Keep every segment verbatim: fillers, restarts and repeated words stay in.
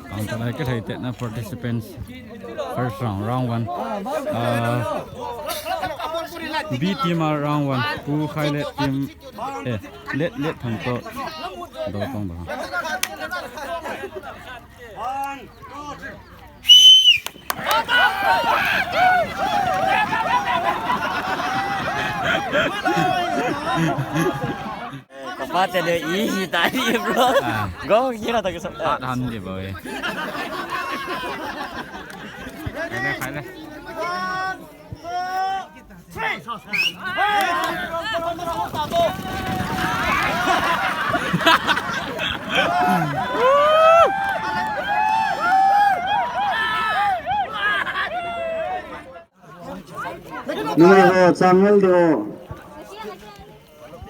Ang talai ka thei te na participants. First round, round one. Ah, B team a round one. Pu Khai le team, eh, let, let thang to. Do tong do. Kapate le easy tadi, bro. Ah. Go, kira tak sa. Ah, tahan di, boy. Kaya, kaya. Numei ho, chang ngol do.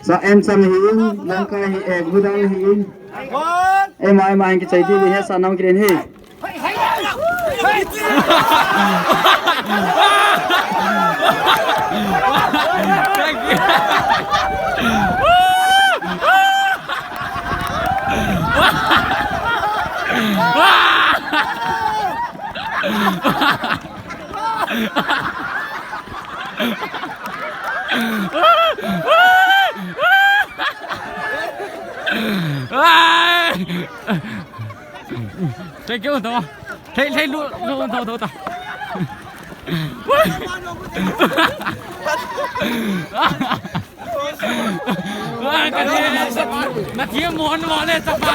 Sa em chang hi in, langkai hi ek budang hi in. Ema, ema, ki chai di he sa nam kiren hi. Thank you, tao. Thei, thei, lu, lu, tao, tao, tao. Ai, ka thi, na thi mo, mo le, chapa.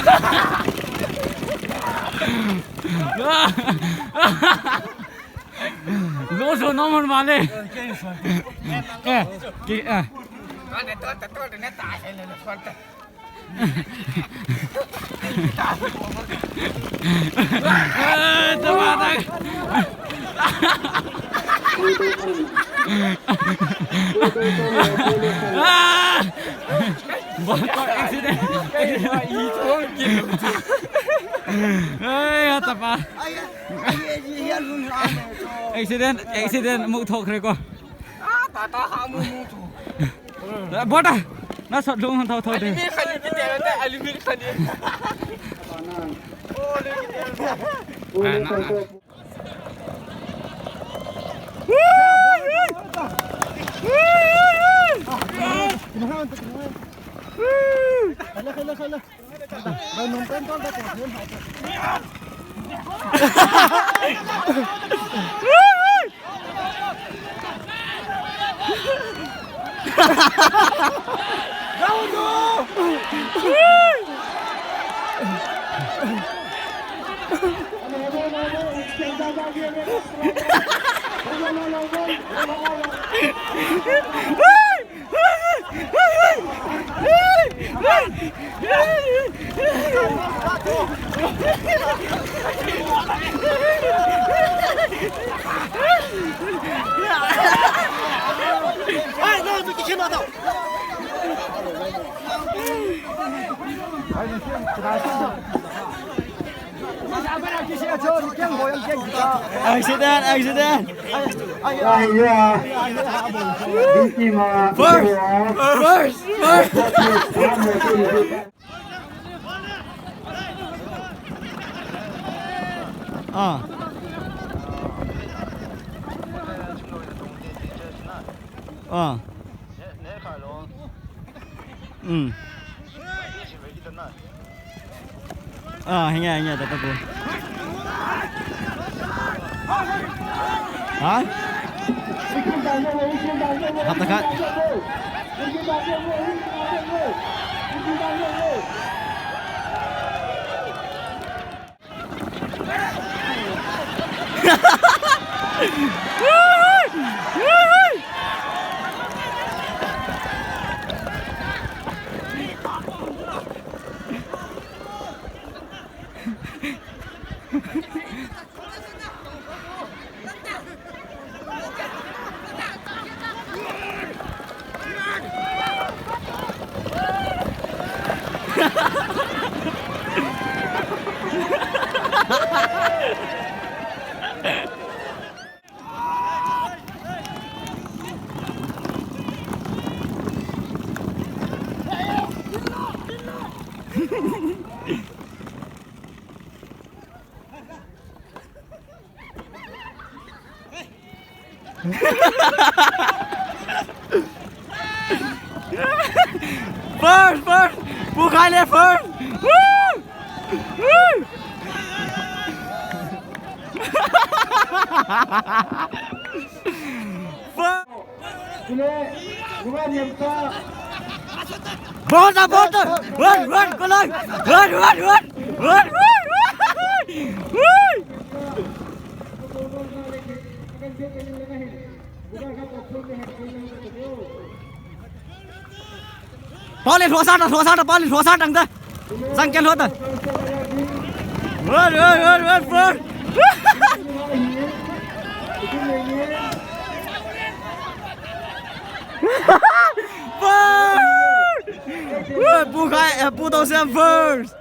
Lo so no mon male. Eh, ki, eh. Eh, tama na. Ah! Bangkok accident. Accident. Ai, tapa. Accident, accident, mu thok re ko. Ah, tata ha mu mu tu. Bota, na sot lung thau thau de. Alimi khani kiti la, alimi khani. Oh, le kiti la. Accident, accident. First, first, first. Ah. Ah. Hmm. Ah, hinge, hinge, tata ko. Ha? Hata khat. First, first! Pu Khai le first! Woo! Woo! First! Volta, volta! Run, run, go lang! Run, run, run! Run, run, run! Woo! Pau le, thua sa ta, thua sa ta, Pau le, thua sa ta, ta. Sang ken thua ta. Run, run, run, run, run. First! Run, Pu Khai, eh, Pu Tau Siam first.